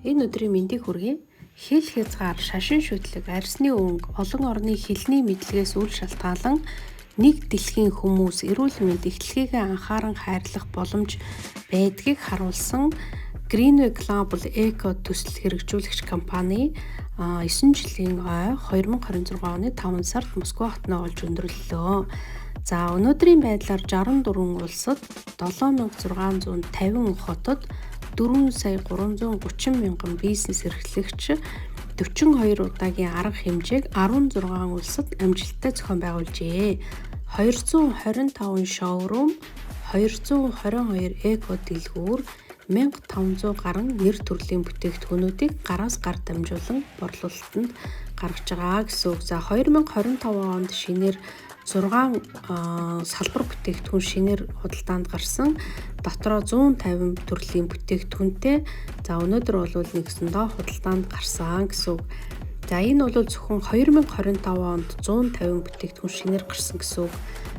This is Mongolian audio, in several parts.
Энэ өдрийн мэндийг хүргэе. Хил хязгаар, шашин шүтлэг, арьсны өнгө, олон орны хэлний мэдлэгээс үл шалтгаалан нэг дэлхийн хүмүүс эрүүл мэнд эх дэлхийгээ анхааран хайрлах боломж байдгийг харуулсан Greenway Global Eco төсөл хэрэгжүүлэгч компани 9 жилийн ой 2026 оны 5 сард Москва хотноо олж өндөрлөлөө. За, өнөөдрийн байдлаар 64 улсад, 7650 хотод 4 сая 330 мянган бизнес эрхлэгч 42 удаагийн арга хэмжээг 16 улсад амжилттай зохион байгуулжээ. 225 шоурум, 222 эко дэлгүүр, 1500 гаруй нэр төрлийн бүтээгдэхүүнүүдийг гараас гар дамжуулан борлуулалтанд гаргаж байгаа гэсэн үг. За, 2025 онд шинээр 6 салбар бүтээгдэхүүн шинээр худалдаанд гарсан. Дотроо 150 төрлийн бүтээгдэхүүнтэй. За, өнөөдөр бол нэгсэндээ худалдаанд гарсан гэсэн үг. За, энэ бол зөвхөн 2025 онд 150 бүтээгдэхүүн шинээр гарсан гэсэн үг.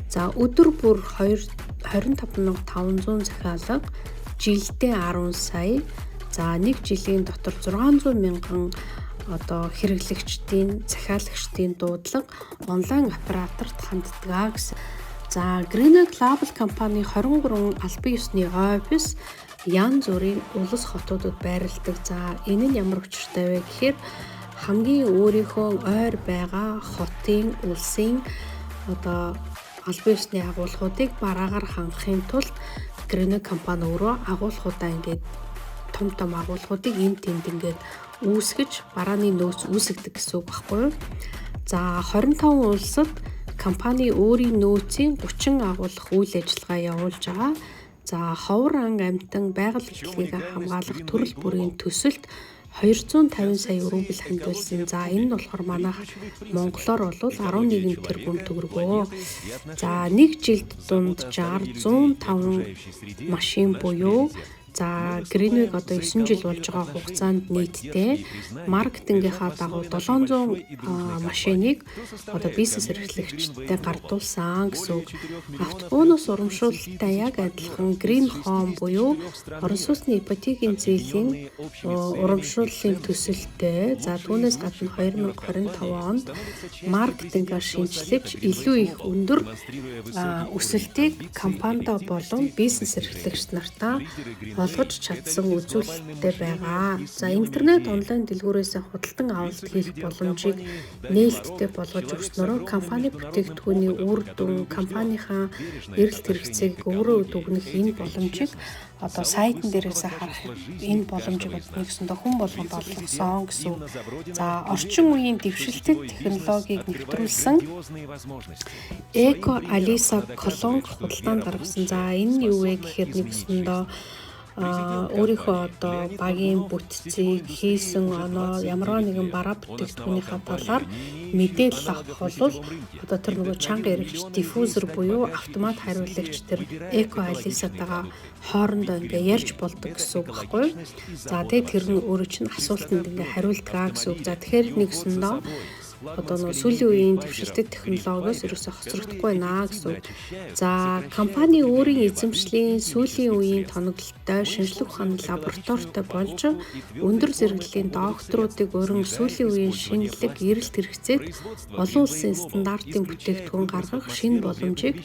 За, өдөр бүр 25,500 захиалга, жилдээ 10 сая. За, нэг жилийн дотор 600 мянган одоо хэрэглэгчдийн, захиалагчдын дуудлага онлайн операторт ханддаг гэсэн. За, Greenway Global компани 23 албан ёсны офис янз бүрийн улс хотуудад байрладаг. За, энэ нь ямар учиртай вэ гэхээр хамгийн өөрийнхөө ойр байгаа хотын, улсын одоо албан ёсны агуулгуудыг бараагаар хангахын тулд Greenway компани өөрөө агуулгуудаа ингээд том том агуулгуудыг энд тэнд ингээд үүсгэж, барааны нөөц үүсгдэг гэсэн үг байхгүй юу? За, 25 улсад компани өөрийн нөөцийн 30 агуулгах үйл ажиллагаа явуулж байгаа. За, ховор ан амьтан байгаль эрхлэгийг хамгаалах төрөл бүрийн төсөлд 250 сая рубль хандуулсан. За, энэ нь болохоор манайх монголоор бол 11 тэрбум төгрөгөө. За, нэг жилд дунджаар 105 машин буюу, за, Greenway одоо 9 жил болж байгаа хугацаанд нийтдээ маркетингийнхаа дагуу 700 машиныг одоо бизнес эрхлэгчдэд гардуулсан гэсэн үг. Автобонус урамшуулалтай яг адилхан Green Home буюу орон сууцны ипотекийн зээлийн урамшууллын төсөлтэй. За, түүнээс гадна 2025 онд маркетингаа шинэчлэж, илүү их өндөр өсөлтийг компанида болон бизнес эрхлэгч нартаа олгож чадсан үзүүлэлттэй байгаа. За, интернет онлайн дэлгүүрээс худалдан авалт хийх боломжийг нээлттэй болгож өгснөөрөө компани бүтээгдэхүүний үр дүн, компанийнхаа эрэлт хэрэгцээг өөрөө дүгнэх энэ боломжийг одоо сайтн дээрээс харах энэ боломжийг нэгсэндээ хүн болгонд олгосон гэсэн үг. За, орчин үеийн дэвшилтэт технологиг нэвтрүүлсэн Eco Alisa Колонг худалдаанд гаргасан. За, энэ нь юу вэ гэхээр нэгсэндээ өөрийнхөө одоо багийн бүтцийг, хийсэн оноо, ямарваа нэгэн бараа бүтээгдэхүүнийхээ талаар мэдээлэл авах бол одоо тэр нөгөө чанга эрэгч диффузер буюу автомат хариулагч тэр Eco Alisa-тайгаа хоорондоо ингээ ярьж болдог гэсэн үг байхгүй юу? За, тэгээд тэр нь өөрөө чинь асуултанд ингээ хариулдаг гэсэн үг. За, тэгэхээр нэгсэндээ одоо нөгөө сүүлийн үеийн дэвшилтэт технологиос ерөөсөө хоцрогдохгүй байна гэсэн үг. За, компани өөрийн эзэмшлийн сүүлийн үеийн тоноглолтой шинжлэх ухааны лабораторитой болж, өндөр зэрэглэлийн докторуудыг урин сүүлийн үеийн шинэлэг эрэлт хэрэгцээд олон улсын стандартын бүтээгдэхүүн гаргах шинэ боломжийг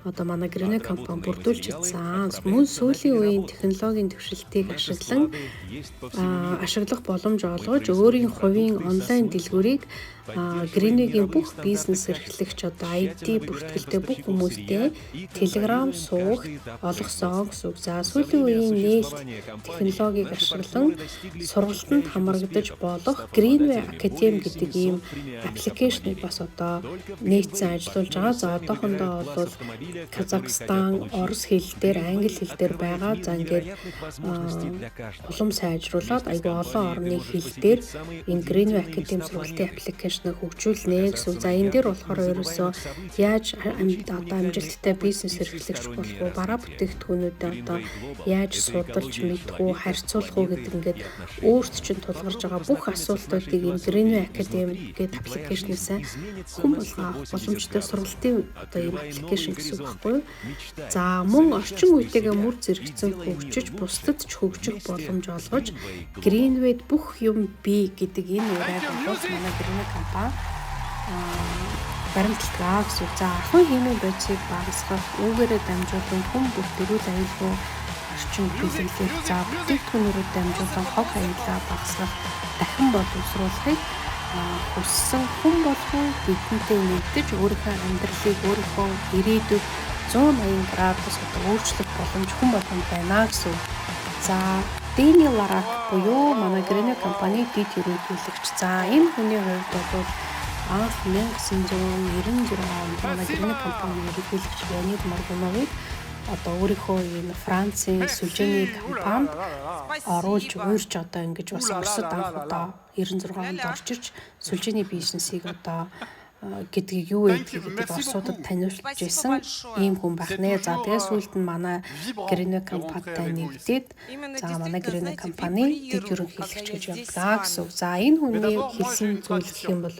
одоо манай Greenway компани бүрдүүлж чадсан. Мөн сүүлийн үеийн технологийн дэвшилтийг ашиглан ашиглах боломж олгож, өөрийн хувийн онлайн дэлгүүрийг Greenway-гийн бүх бизнес эрхлэгч, одоо IT бүртгэлтэй бүх хүмүүстэй Telegram сувагт олгосон гэсэн үг. За, сүүлийн үеийн нээлт технологиг ашиглан сургалтанд хамрагдаж болох Greenway Academy гэдэг ийм application ыг бас одоо нээсэн, ажиллуулж байгаа. За, одоохондоо бол Казахстан, Орос хэл дээр, англи хэл дээр байгаа. За, ингээд улам сайжруулад айгүй олон орны хэл дээр энэ Greenway Academy сургалтын application бизнес хөгжүүлнэ гэсэн. За, энэ дээр болохоор ерөөсөө яаж одоо амжилттай бизнес эрхлэгч болох уу, бараа бүтээгдэхүүнүүдээ одоо яаж судалж мэдэх үү, харьцуулах уу гэдэг ингээд өөрт чинь тулгарч байгаа бүх асуултуудыг энэ Greenway Academy гэдэг application ээс хүн болгон авах боломжтой сургалтын одоо ийм application гэсэн үг байхгүй юу? За, мөн орчин үетэйгээ мөр зэрэгцэн хөгжиж, бусдад ч хөгжих боломж олгож, Greenway-д бүх юм бий гэдэг энэ уриаг бол манай Greenway компани баримталдаг гэсэн үг. За, ахуйн химийн бодисыг багасгах, үүгээрээ дамжуулан хүн бүрт эрүүл аюулгүй орчин бэлэглэх, за, бүтээгдэхүүнүүдэд дамжуулан хог хаяглаа багасгах, дахин боловсруулахыг хүссэн хүн болгон бидэнтэй нэгдэж, өөрийнхөө амьдралыг, өөрийнхөө ирээдүйг 180 градус одоо өөрчлөх боломж хүн болгонд байна гэсэн үг. За, Дэни Ларак буюу манай Greenway компани дэд ерөнхийлөгч. За, энэ хүний хувьд бол анх 1996 онд манай Greenway компани ерөнхийлөгч Леонид Моргуновыг одоо өөрийнхөө энэ Францын сүлжээний компанид оруулж уурч, одоо ингэж бас Оросод анх удаа 96 онд орж ирж, сүлжээний бизнесийг одоо гэдгийг, юу гэдгийг гэдэг Оросуудад таниулж ирсэн ийм хүн байх нэ. За, тэгээ сүүлд нь манай Greenway компанитай нэгдээд, за, манай Greenway компани дэд ерөнхийлөгч гэж явлаа гэсэн үг. За, энэ хүний хэлсэн зүйл гэх юм бол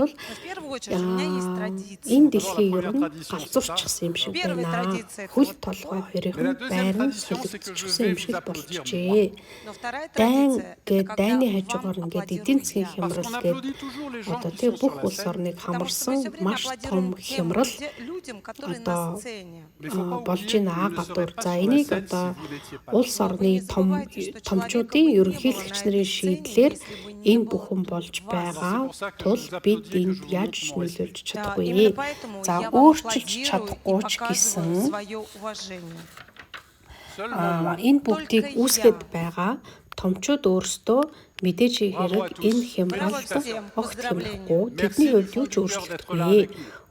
энэ дэлхий ер нь галзуурчихсан юм шиг байна. Хөл толгой хоёрын байр нь солигдчихсан юм шиг болчихжээ. Дайн гээд дайны хажуугаар ингээд эдийн засгийн хямрал гээд одоо тий бүх улс орныг хамарсан маш том хямрал одоо болж байна гадуур. За, энийг одоо улс орны том томчуудын, ерөнхийлөгч нарын шийдлээр энэ бүхэн болж байгаа тул бид энд яаж ч нөлөөлж чадахгүй. За, өөрчилж чадахгүй ч гэсэн энэ бүгдийг үүсгээд байгаа томчууд өөрсдөө мэдээж хэрэг энэ хямралд огт хямрахгүй, тэдний хувьд юу ч өөрчлөгдөхгүй.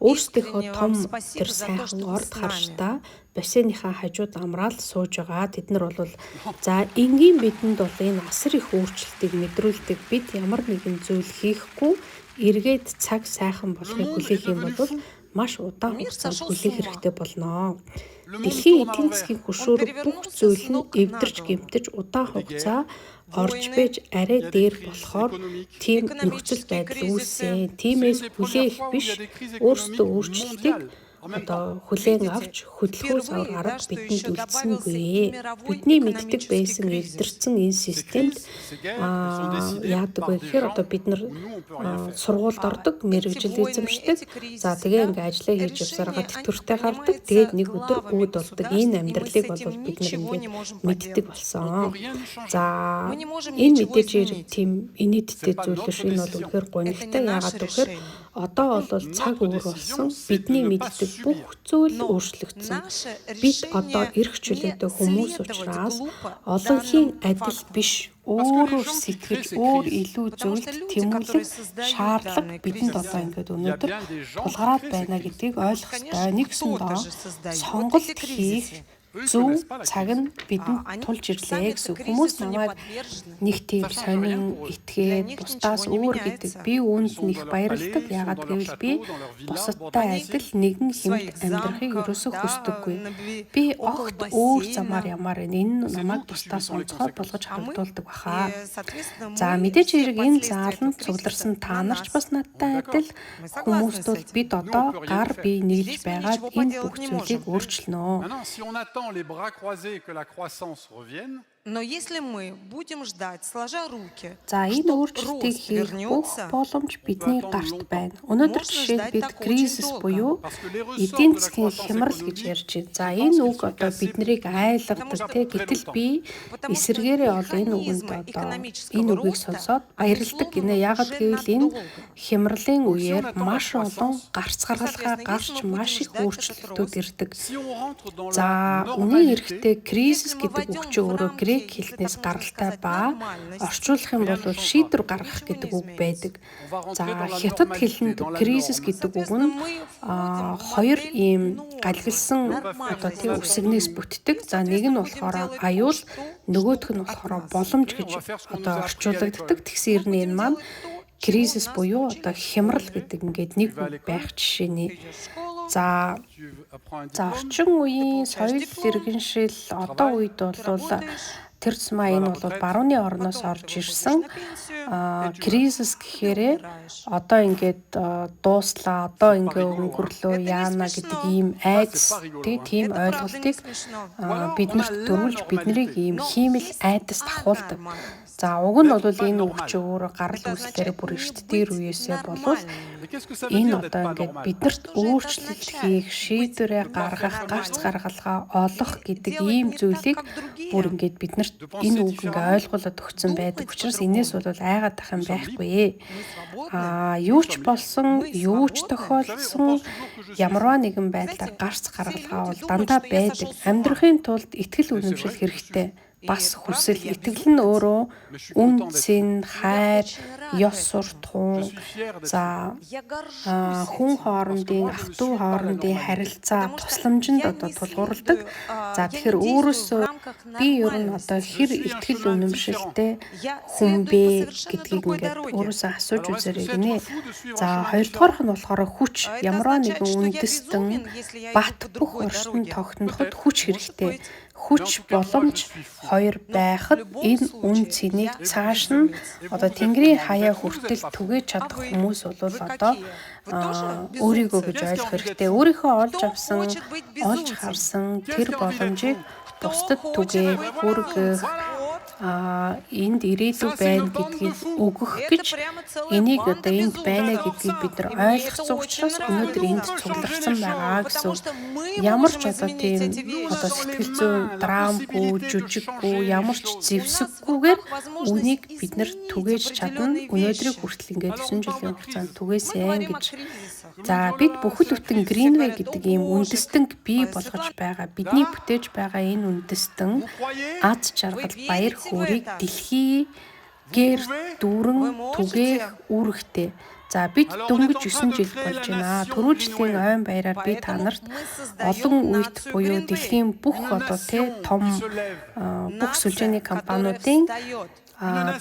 Өөрсдийнхөө том тэр сайхан орд харшдаа бассейныхаа хажууд амраал сууж байгаа. Тэд нар бол, за, энгийн бидэнд бол энэ асар их өөрчлөлтийг мэдрүүлдэг. Бид ямар нэгэн зүйл хийхгүй эргээд цаг сайхан болохыг хүлээх юм бол маш удаан хугацаанд хүлээх хэрэгтэй болно. Дэлхийн эдийн засгийн хөшүүрэг бүх зүйл нь эвдэрч гэмтэж, удаан хугацаа орж байж арай дээр болохоор тийм нөхцөл байдал үүссэн. Тиймээс хүлээх биш, өөрсдөө өөрчлөлтийг одоо хүлээн авч хөдөлгөөн савар арга бидэнд үлдсэнгүй. Бидний мэддэг байсан эвдэрсэн энэ системд яадаг вэ гэхээр одоо бид нар сургуульд ордог, мэргэжил эзэмшдэг. За, тэгээ ингээ ажлаа хийж явсараа тэтгэвртэй гардаг. Тэгээд нэг өдөр үүд болдог. Энэ амьдралыг бол бид нар ингээд мэддэг болсон. За, энэ мэдээж хэрэг тийм инээдтэй зүйл биш. Энэ бол үнэхээр гунигтай. Яагаад гэхээр одоо бол цаг өөр болсон. Бидний мэддэг бүх зүйл өөрчлөгдсөн. Бид одоо эрх чөлөөтэй хүмүүс учраас олонхийн адил биш, өөрөөр сэтгэж, өөр илүү зүйлд тэмүүлэх шаардлага бидэнд одоо ингээд өнөөдөр тулгараад байна гэдгийг ойлгох ёстой. Нэгсэндээ сонголт хийх зөв цаг нь бидэнд тулж ирлээ гэсэн. Хүмүүс намайг нэг тийм сонин итгээд бусдаас өөр гэдэг. Би үүнд нь их баярладаг. Яагаад гэвэл би бусадтай адил нэгэн хэмт амьдрахыг ерөөсөө хүсдэггүй. Би огт өөр замаар ямаар байна. Энэ нь намайг бусдаас онцгой болгож харагдуулдаг баха. За, мэдээж хэрэг энэ зааланд цугларсан та нар ч бас надтай адил хүмүүст бол бид одоо гар бие нийлж байгаад энэ бүх зүйлийг өөрчилнө. Les bras croisés que la croissance revienne, Но если мы будем ждать, сложа руки, За, энэ өөрчлөлтийг хийх бүх боломж бидний гарт байна. Өнөөдөр жишээд бид кризис буюу эдийн засгийн хямрал гэж ярьж байна. За, энэ үг одоо биднийг айлгадаг те, гэтэл би эсрэгээрээ бол энэ үгэнд одоо энэ үгийг сонсоод баярладаг гинэ. Яагаад гэвэл энэ хямралын үеэр маш олон гарц гаргалгаа гарч, маш их өөрчлөлтүүд ирдэг. За, үнэн хэрэгтээ кризис гэдэг үг чинь өөрөө грек хэлнээс гаралтай ба орчуулах юм бол шийдвэр гаргах гэдэг үг байдаг. За, хятад хэлэнд кризис гэдэг үг нь хоёр ийм галигилсан одоо тийм үсгнээс бүтдэг. За, нэг нь болохоор аюул, нөгөөх нь болохоор боломж гэж одоо орчуулагддаг. Тэгсэн хэрнээ энэ маань Кризис буюу одоо хямрал гэдэг ингээд нэг үг байх жишээний. За за орчин үеийн соёл иргэншил одоо үед бол тэр тусмаа энэ бол барууны орноос орж ирсэн кризис гэхээрээ одоо ингээд дууслаа, одоо ингээ өнгөрлөө, яана гэдэг ийм айдас, тийм ойлголтыг биднэрт төрүүлж биднийг ийм хиймэл айдас давхуулдаг. За уг нь бол энэ үг чи өөрөө гарал үүслээрээ бүр эрт дээр үеэсээ болвол энэ одоо ингээд биднэрт өөрчлөлт хийх, шийдвэрээ гаргах, гарц гаргалгаа олох гэдэг ийм зүйлийг бүр ингээд биднэрт энэ үг ингээ ойлгуулад өгсөн байдаг. Учраас энээс бол айгаад ах юм байхгүй. Юу ч болсон, юу ч тохиолдсон ямарваа нэгэн байдлаар гарц гаргалгаа бол дандаа байдаг. Амьдрахын тулд итгэл үнэмшил хэрэгтэй. Бас хүсэл, итгэл нь өөрөө үн цэн, хайр, ёс суртахуун, за хүн хоорондын, ах дүү хоорондын харилцаа, тусламжинд одоо тулгуурладаг. За тэгэхээр өөрөөсөө би ер нь одоо хэр итгэл үнэмшилтэй хүн бэ гэдгийг ингээд өөрөөсөө асууж үзээрэй гинэ. За хоёрдугаарх нь болохоор хүч, ямарваа нэгэн үндэстэн бат бөх оршин тогтноход хүч хэрэгтэй. Хүч боломж хоёр байхад энэ үн цэнийг цааш нь одоо Тэнгэрийн хаяа хүртэл түгээж чадах хүмүүс бол одоо өөрийгөө гэж ойлгох хэрэгтэй. Өөрийнхөө олж авсан, олж харсан тэр боломжийг бусдад түгээх, хүргэх, энд ирээдүй байна гэдгийг өгөх гэж энийг одоо энд байна гэдгийг бид нар ойлгосон учраас өнөөдөр энд цугларсан байгаа гэсэн. Ямар ч одоо тийм одоо сэтгэл зүйн драмгүй, жүжиггүй, ямар ч зэвсэггүйгээр үнийг бид нар түгээж чадна. Өнөөдрийг хүртэл ингээд 9 жилийн хугацаанд түгээсэн гэж. За бид бүхэл бүтэн Greenway гэдэг ийм үндэстэн бий болгож байгаа. Бидний бүтээж байгаа энэ үндэстэн аз жаргал, баяр хөөрийг дэлхийгээр дүүрэн түгээх үүрэгтэй. За бид дөнгөж 9 жил болж байна. Түрүү жилийн ойн баяраар би та нарт олон үед буюу дэлхийн бүх одоо том бүх сүлжээний компаниудын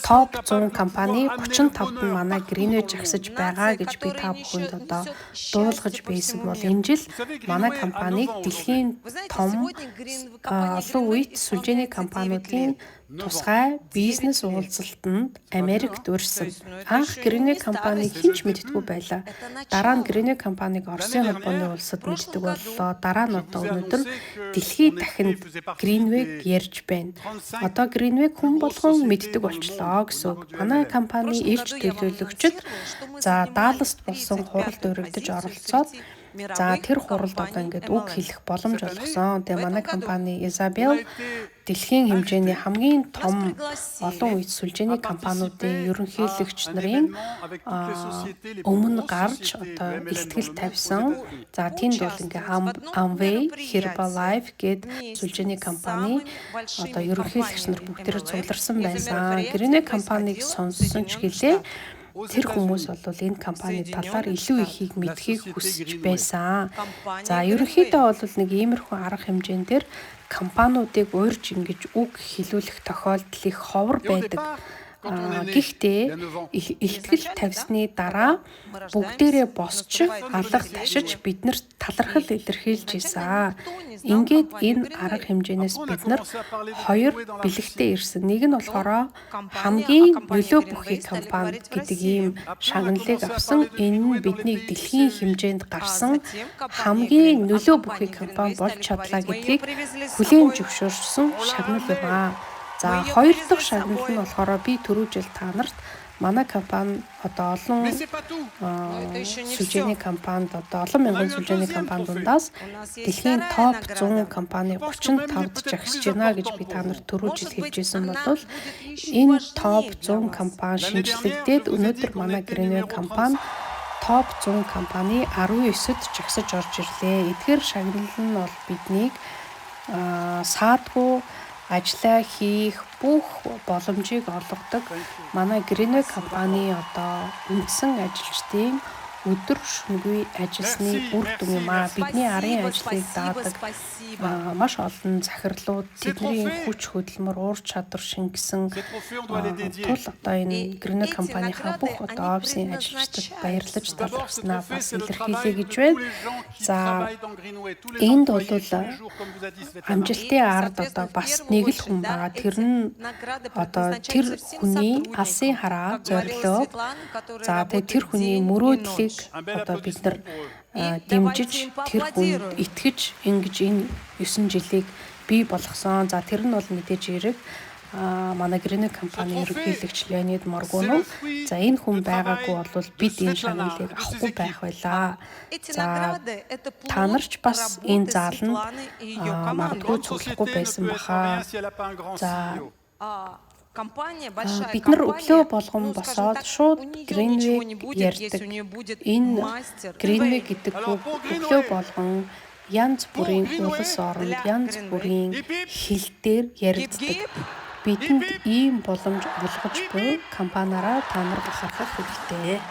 топ 100 компани 35-д нь манай Greenway жагсаж байгаа гэж би та бүхэнд одоо дуулгаж байсан бол энэ жил манай компаниг дэлхийн том олон үед сүлжээний компаниудын тусгай бизнес уулзалтанд Америкт урьсан. Анх Greenway компаниг хэн ч мэддэггүй байлаа. Дараа нь Greenway компаниг Оросын холбооны улсад мэддэг боллоо. Дараа нь одоо өнөөдөр дэлхийд дахинд Greenway ярьж байна. Одоо Greenway хүн болгон мэддэг болчлоо гэсэн үг. Манай компани элч төлөөлөгчд за Далласт болсон хуралд өргөдөж оролцоод за тэр хуралд одоо ингээд үг хэлэх боломж олгосон. Тэгээ манай компани Isabel дэлхийн хэмжээний хамгийн том олон үед сүлжээний компаниудын ерөнхийлөгч нарын өмнө гарч одоо илтгэл тавьсан. За тэнд бол ингээ Amway, Herbalife гээд сүлжээний компани одоо ерөнхийлөгч нар бүгдээрээ цугларсан байсан. Greenway компаниг сонссон ч гэлээ тэр хүмүүс бол энэ компани талаар илүү ихийг мэдхийг хүсэж байсан. За ерөнхийдөө бол нэг иймэрхүү арга хэмжээн дээр компаниудыг урьж ингэж үг хэлүүлэх тохиолдол их ховор байдаг. Гэхдээ илтгэл тавьсны дараа бүгдээрээ босч алга ташиж биднэрт талархал илэрхийлж ийсэн. Ингээд энэ арга хэмжээнээс бид нар хоёр бэлэгтэй ирсэн. Нэг нь болохоор хамгийн нөлөө бүхий компани гэдэг ийм шагналыг авсан. Энэ нь биднийг дэлхийн хэмжээнд гарсан хамгийн нөлөө бүхий компани болж чадлаа гэдгийг хүлээн зөвшөөрсөн шагнал юм аа. За хоёр дахь шагнал нь болохоор би түрүү жил та нарт манай компани одоо олон сүлжээний компанид одоо олон мянган сүлжээний компани дундаас дэлхийн топ 100 компани 35-д жагсаж байна гэж би та нарт түрүү жил хэлж байсан бол энэ топ 100 компани шинжлэгдээд өнөөдөр манай Greenway компани топ 100 компани 19-д жагсаж орж ирлээ. Эдгээр шагнал нь бол биднийг саадгүй ажлаа хийх бүх боломжийг олгодог манай Greenway компани одоо үндсэн ажилчдын өдөр шөнөгүй ажилласны Merci, үр дүн юм аа. merci, Бидний арын Спасибо, ажлыг спасибо, даадаг спасибо. маш олон захирлууд Ces тэдний trophées- хүч хөдөлмөр, ур чадвар шингэсэн Ces trophées, on doit les dédier. тул одоо энэ И Greenway эти компанийнхаа награды, бүх одоо они офисын ажилчдад баярлаж Tout d'abord, ce талархснаа trophée, бас c'est le илэрхийлье travail de гэж tous байна. les gens qui За travaillent dans Greenway, tous les энд employés бол tous les jours, comme vous a dit Svetlana. амжилтын ард одоо бас нэг л хүн байгаа. Тэр нь одоо тэр хүний алсын хараа зорилго. За тэгээ тэр хүний мөрөөдлийг Un bel одоо бид нар applaudissement pour eux. дэмжиж тэр хүнд итгэж ингэж энэ 9 жилийг бий болгосон. За тэр нь бол мэдээж хэрэг манай Greenway компани ерөнхийлөгч Леонид Моргунов. За энэ хүн байгаагүй бол бид энэ шагналыг авахгүй байх байлаа. Эти За награды – это та плод нар ч бас энэ работы зааланд Светланы и ее команды. магадгүй Grande цуглахгүй société ne байсан peut être баха. rien si elle n'a pas un grand За CEO. Компания, большая бид нар компания, өглөө болгон ну, скажем босоод так, шууд у нее ничего не Greenway будет, если ярьдаг. у нее будет Энэ мастер. Greenway гэдэг Alors, үг pour өглөө Greenway. болгон янз бүрийн Pour Greenway. улс оронд, Для янз Greenway. бүрийн Hip hip. хэл дээр яригддаг. Гип-гип. Бидэнд ийм боломж олгож буй компаниараа та нар бахархах хэрэгтэй.